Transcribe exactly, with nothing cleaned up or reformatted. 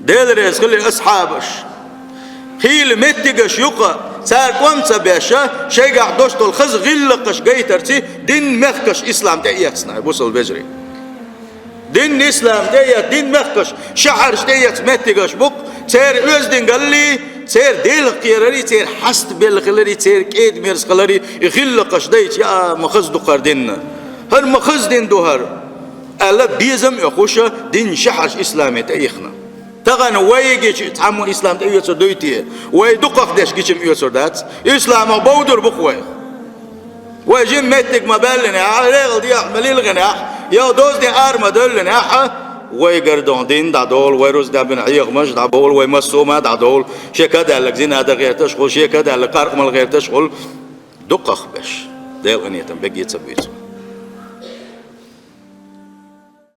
Дела реза хилва асхьабаш. Хийла меттигаш юкъа, цар кӀом ца беш, шайгахь дош долу хаза гӀиллакхаш гайтарций, дин мехкаш ислам тӀеэцна, бусалба вежарий. Дин ислам тӀеэц, дин мехкаш, шахьарш тӀеэц меттигаш бу-кх, церан оьздангаллий, церан Делах кхерарий, церан хьаста белла хиларий, церан кӀеда-мерза хиларий, и гӀиллакхаш дайча, я, ма хаза ду-кх хӀара дин. ХӀара ма хаза дин ду хӀара, аьлла, безам а оьхуш, дин шахьарш исламе тӀеихна. Тахана вай гича цхьаммо ислам тӀеоьцур дуй те? Вай дукхах деш гича-м оьцур дац. Исламах бовдур бу-кх вай. Вай жима меттиг ма баьллинехь, регӀал дехьа ма лилгӀинехь, я доза де ара ма девллинехь, вай гардон дин дӀадолу, вай рузба дӀабина хьехамаш дӀаболу, вай массо а ма дӀадолу, шен кадаьлларг зина дан гӀерташ хуьлу, шен кадаьлларг къаркъа мала гӀерташ хуьлу. Дукхах беш, Делан къинхетам бегге ца буьйцу.